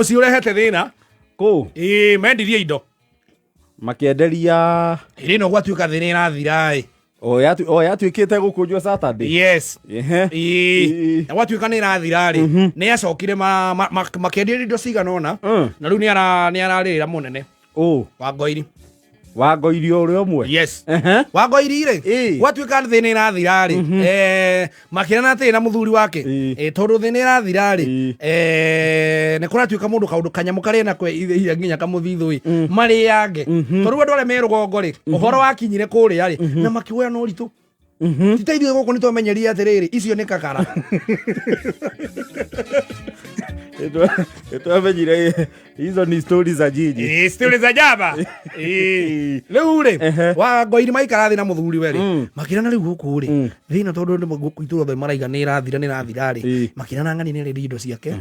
Ũcio ũrehete thĩna. Kũ? Ĩĩ, mendirie indo. Makĩenderia. Ĩrĩ ĩno gwatuĩka thĩ nĩ ĩrathira ĩ. O yatuĩkĩte gũkũnjwo Saturday. Yes. Ehe. Ĩĩ. Ĩĩ. Na gwatuĩka nĩ ĩrathira rĩ, nĩ acokire makĩendia indo cigana ũna. Na rĩu nĩ ararĩrĩra mũnene. Ũ. Wa Ngoiri. Wa Ngoiri ũrĩa ũmwe. Yes. Ehe. Wa Ngoiri rĩ, Ĩĩ. gwatuĩka thĩ nĩ ĩrathira rĩ, makĩrana atĩrĩ na mũthuri wake, Ĩĩ. Tondũ thĩ nĩ ĩrathira rĩ, Ĩĩ. Nĩ kũratuĩka mũndũ kaũndũ kanyamũ karĩa nako iria nginya kamũthithũ ĩ, marĩange. Tondũ andũ arĩa me rũgongo rĩ, ũhoro wakinyire kũrĩa rĩ, na makĩwoya na ũritũ. Ti ta ithuĩ gũkũ nĩ twamenyerie atĩrĩrĩ, icio nĩ kakara. Nĩtwamenyire hizo ni stori za jiji. Ĩĩ, story za jaba. Ĩĩ. Rĩu rĩ, wa Ngoiri maikara thĩ na mũthuri we rĩ, makĩrana rĩu gũkũ rĩ, thĩna tondũ nĩ gũkũ itũra othe maraiga nĩ ĩrathira nĩ ĩrathira rĩ, makĩrana ng'ani nĩ arĩria indo ciake,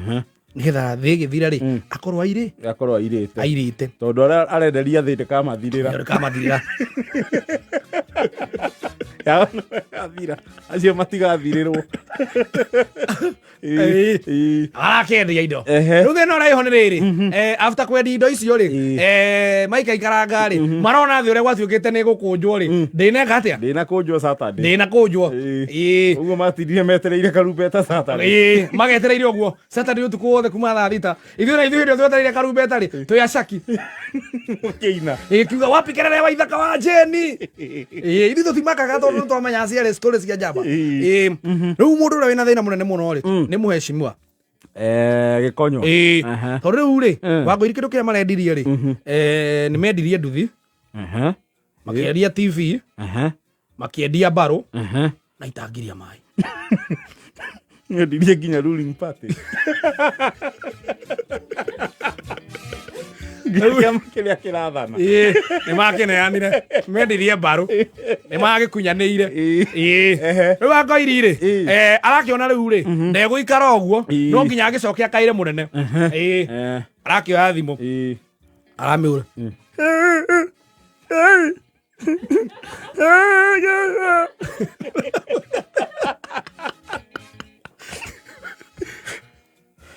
nĩgetha thĩ ĩgĩthira rĩ, akorwo airĩ Akorwo airĩte. Airĩte. Tondũ arĩa arenderia thĩ ndĩkamathirĩra. Ndĩkamathirĩra. Athira. Acio matigathirĩrwo. Ĩĩ. Ĩĩ. Arakĩendia indo. Ehe. Rĩu thĩna ũrĩa ĩho nĩ rĩrĩ, after kwendia indo icio rĩ, maikaikaranga rĩ, marona thĩ ũrĩa gwatuĩkĩte nĩ gũkũnjwo rĩ, ndĩneka atĩa? Ndĩnakũnjwo Saturday. Ndĩnakũnjwo. Ĩĩ. Ĩĩ. Ũguo matindire metereire karumbeta Saturday. Ĩĩ, magetereire ũguo Saturday ũtukũ wothe kuma thaa 6. Ithuĩ na ithuĩ hĩndĩ ĩyo twetereire karumbeta rĩ, twĩ acaki. Mũkĩina. Ĩĩ, kiuga wapi kelele wa ithaka wa Jeni. Ĩĩ, ithuĩ tũtimakaga tondũ nĩ twamenya ciarĩ story cia njamba. Ĩĩ. Ĩĩ, rĩu mũndũ ũrĩa wĩna thĩna mũnene mũno rĩ, nĩ mũheshimiwa. Gĩkonyo. Ĩĩ. Aha. Tondũ rĩu rĩ, Wangũiri kĩndũ kĩrĩa marendirie rĩ, nĩ mendirie nduthi, makĩendia TV, makĩendia mbarũ na itangi rĩa maĩ. Nyendirie nginya ruling party. Nginya kĩama kĩrĩa kĩrathana. Ĩĩ, nĩ makĩneanire, mendirie mbarũ, nĩ magĩkunyanĩire. Ĩĩ. Ĩĩ. Ehe. Rĩu Wangoiri rĩ, Ĩĩ. Arakĩona rĩu rĩ, ndegũikara ũguo, no nginya agĩcoke akaire mũnene. Ĩĩ. Arakĩoya thimũ, aramĩũra.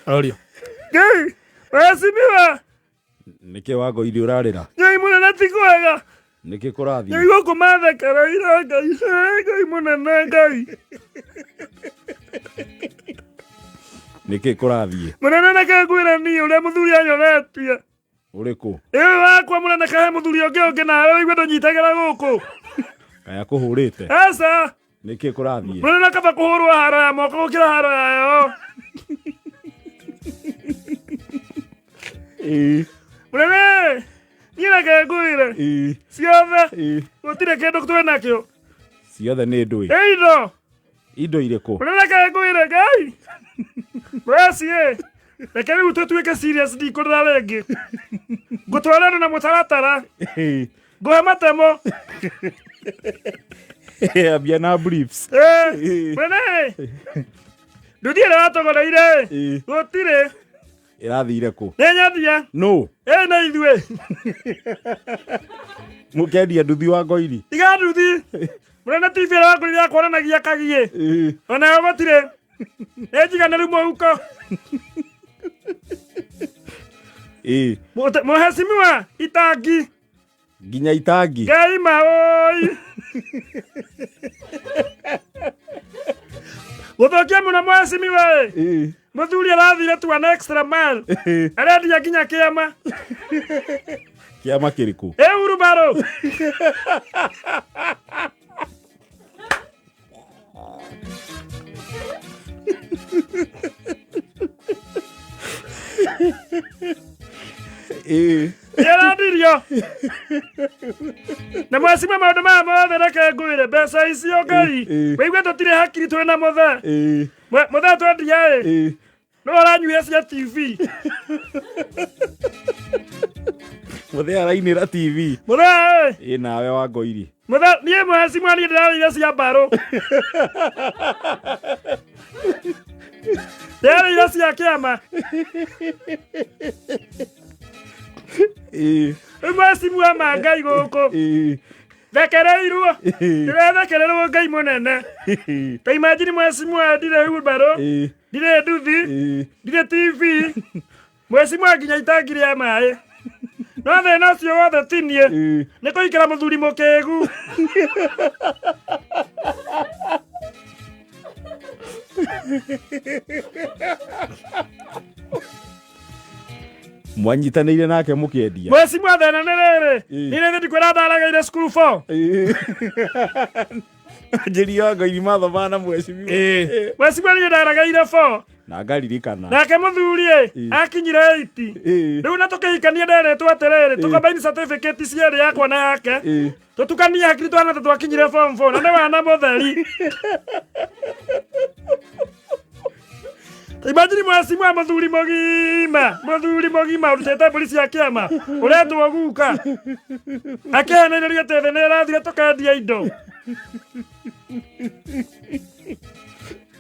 Arorio. Ngai, wacimiwa. Nĩkĩ Wangoiri ũrarĩra? Ngai mũnene ti kwega. Nĩkĩ kũrathiĩ? Ngai gũkũ mathekereire Ngai. Ngai mũnene Ngai. Nĩkĩ kũrathiĩ? Mũnene reke ngwĩre niĩ ũrĩa mũthuri anyonetie. Ũrĩkũ? Ĩĩ wakwa mũnene kahe mũthuri ũngĩ ũngĩ nawe ũigue ndũnyitagĩra gũkũ. Kaya kũhũrĩte? Aca. Nĩkĩ kũrathiĩ? Mũnene kaba kũhũrwo haro ya moko gũkĩra haro yayo. Ĩĩ. Mũnene, niĩ reke ngwĩre. Ĩĩ. Ciothe. Ĩĩ. Gũtirĩ kĩndũ twĩ nakĩo. Ciothe nĩ ndũĩ. Ĩ indo. Indo irĩkũ? Mũnene reke ngwĩre Ngai. Weci reke rĩu tũtuĩke serious ndikũrĩra rĩngĩ. Ngũtwara andũ na mũtaratara. Ĩĩ. Ngũhe matemo. Ambia na briefs. Ĩĩ. Mũnene nduthi ĩrĩa watũgoreire Ĩĩ. gũtirĩ. Ĩrathire kũ? Nĩ nyathia. Nũ? Ĩĩ nĩ ithuĩ. Mũkendia nduthi wa Ngoiri? Tiga nduthi. Mũnene TV ĩrĩa wangũrire ya kuonanagia kagiĩ. Ĩĩ. Onayo gũtirĩ. Nĩ njiganĩru mũhuko. Ĩĩ. Mũhecimiwa itangi. Nginya itangi. Ngai maũi. Gũthũkia mũno mũhecimiwa ĩ. Ĩĩ. Mũthuri arathire to an extra mile. Ĩĩ. Arendia nginya kĩama. Kĩama kĩrĩkũ? Ĩ urubarũ. Ĩĩ. Nĩarandirio. Na mwacima maũndũ maya mothe reke ngwĩre mbeca icio Ngai. Ĩĩ. Wĩigue tũtirĩ hakiri twĩ na mũthee. Ĩĩ. Mũthee twendia ĩ. Ĩĩ. No aranyuire cia TV. Mũthee arainĩra TV. Mũthee ĩ. Ĩ nawe wa Ngoiri. Mũthee niĩ mũhecimwa niĩ ndĩrarĩire cia mbarũ. Ndĩrarĩire cia kĩama. Ĩĩ. Rĩu mũhecimwa ma Ngai gũkũ. Ĩĩ. Thekereirwo. Ndĩrathekererwo Ngai mũnene. Ta imagine mũhecimwa ndirĩ wheelbarrow. Ĩĩ. Ndirĩ nduthi. Ĩĩ. Ndirĩ TV. Mwecimwa nginya itangi rĩa maĩ. No thĩna ũcio wothe ti niĩ. Nĩ kũhikĩra mũthuri mũkĩgu. Mwanyitanĩire nake mũkĩendia. Mwecimwa thĩna nĩ rĩrĩ. Ĩĩ. Nĩ ndikwĩra ndaregeire cukuru 4. Njĩri wa Ngoiri mathomaga na mwecimiwa. Mwecimwa niĩ ndaregeire 4. Na ngaririkana. Nake mũthuri ĩ Ĩĩ. akinyire 8. Rĩu na tũkĩhikania nderetwo atĩrĩrĩ tũkombaini certificate cierĩ yakwa na yake. Tũtukanie hakiri twana ta twakinyire form 4 na nĩ wana mũtheri. Imagine mwecimwa mũthuri mũgima mũthuri mũgima ũrutĩte mbũri cia kĩama ũretwo guka akĩhenereria atĩ thĩ nĩ ĩrathire tũkendia indo.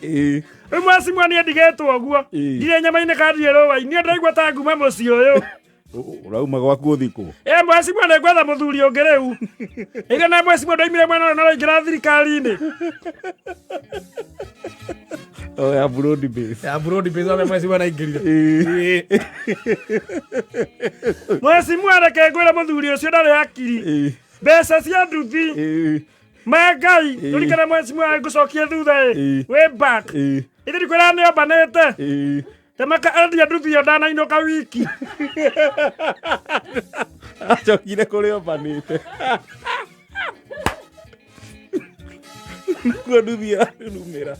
Rĩu mwecimwa niĩ ndigĩtwo ũguo. Ĩĩ. Ndirĩ nyama-inĩ kana ndirĩ rũa-inĩ niĩ ndĩraigua ta nguma mũciĩ ũyũ. Ũrauma gwaku ũthikũ. Ĩ mwecimwa nĩ ngwetha mũthuri ũngĩ rĩu. Ĩrĩa na mwecimwa ndoimire mwena ũrĩa na ũraingĩra thirikari-inĩ. Oh, ya broad base. Ya broad base ame mwecimwa naingĩrire. Mwecimwa reke ngwĩre mũthuri ũcio ndarĩ hakiri. Mbeca cia nduthi. Ma Ngai, tũrikana mwecimwa ngũcokie thutha ĩ. Way back. Ithe ndikwĩra nĩ ombanĩte. Temaka endia nduthi ĩyo ndanainũka wiki. Acokire kũrĩa ombanĩte. Kuo nduthi ĩrarurumĩra.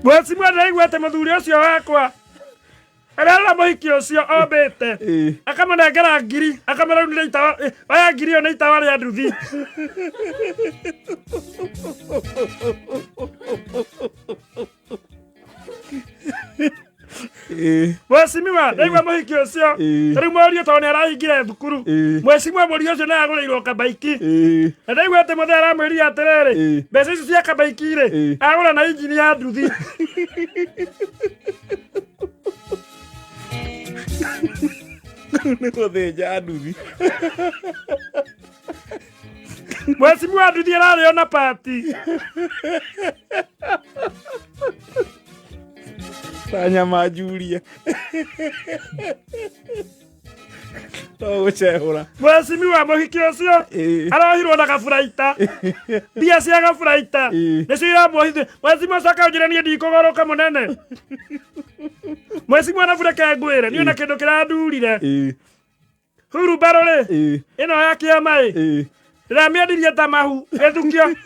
Mwecimwa ndĩraigua atĩ mũthuri ũcio wakwa ararora mũhiki ũcio ombĩte akamũnengera ngiri akamwĩra rĩu nĩ itawa oya ngiri ĩyo nĩ itawa rĩa nduthi. Mwecimiwa ndaigua mũhiki ũcio ta rĩu mũriũ tondũ nĩ arahingire thukuru. Mwecimiwa mũriũ ũcio nĩ agũrĩirwo kabaiki. Na ndaigua atĩ mũthee aramwĩrire atĩrĩrĩ mbeca icio cia kabaiki rĩ agũra na injini ya nduthi. Nĩ gũthĩnja nduthi. Mwecimiwa nduthi ĩrarĩo na pati. Ta nyama njurie. To gũcehũra. Mwecimiwa mũhiki ũcio arohirwo na gaburaita. Mbia cia gaburaita nĩcio iramuohithia. Mwecimiwa coka ũnjĩre niĩ ndikũgũrũka mũnene. Mwecimiwa na bureke ngwĩre niĩ ona kĩndũ kĩrandurire. Hurumbarũ rĩ ĩno ya kĩama ĩ ndĩramĩendirie ta mahu gĩthukio.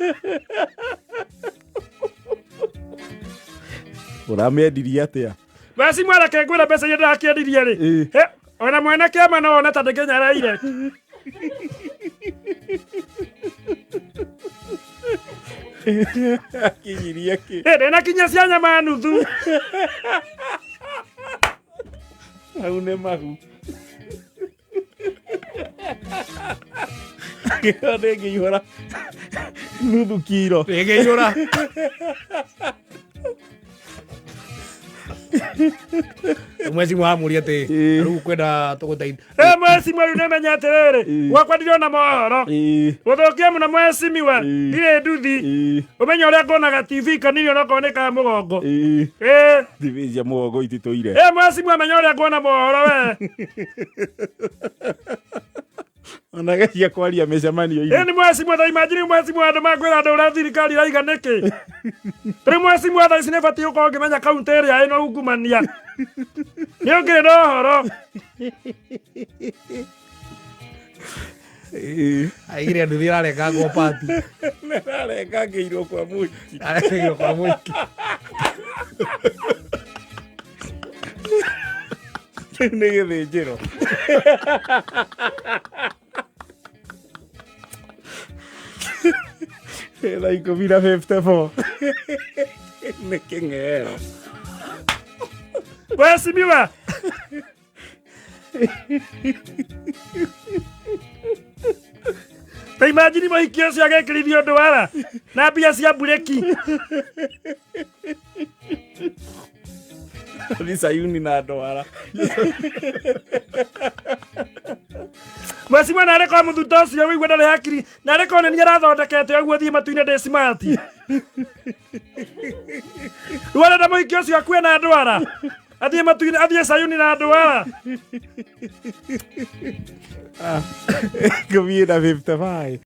Ũramĩendirie atĩa? Mwecimiwa reke ngwĩre mbeca iria ndĩrakĩendirie rĩ. He, ona mwene kĩama no one ta ndĩkĩnyareire. Akinyirie kĩ? Ĩ ndĩnakinyia cia nyama nuthu. Mau nĩ mahu. Ĩyo ndĩngĩihũra nuthu kiro. Ndĩngĩihũra. Mwecimwa amũria atĩ rĩu kwenda tũgũteithia. Ĩ mwecimiwa rĩu nĩmenya atĩrĩrĩ gwakwa ndirona mohoro. Gũthũkia mũno mwecimiwa ndirĩ nduthi. Ũmenye ũrĩa nguonaga TV kanini onokorwo nĩ ka mũgongo. Ĩ. TV cia mũgongo ititũire. Ĩ mwecimiwa menya ũrĩa nguona mohoro we. Ona geria kwaria mĩcemanio-inĩ. Ĩ nĩ mwecimiwa ta imagine mwecimiwa andũ makwĩra andũ ũrĩa thirikari ĩraiga nĩkĩ. Rĩu mwecimiwa thaa ici nĩ batiĩ gũkorwo ngĩmenya kaũntĩ ĩrĩa ĩna ungumania. Nĩ ũngĩrĩ na ũhoro. Aigire nduthi ĩrarengangwo pati. Nĩrarengangĩirwo kwa mũhiki. Arengangĩirwo kwa mũhiki. Rĩu nĩ gĩthĩnjĩro. Thaa 10:54. Nĩ kĩng'ero. Mwecimiwa. Ta imagine mũhiki ũcio agĩkĩrithio ndwara na mbia cia mburĩki. Thi Sayuni na ndwara. Mwecimiwa narĩ korwo mũthutha ũcio wĩigua ndarĩ hakiri narĩ korwo nĩ niĩ arathondekete ũguo thiĩ matu-inĩ ndĩ smart. Rĩu arenda mũhiki ũcio akue na ndwara, athiĩ matu-inĩ, athiĩ Sayuni na ndwara. 10:55.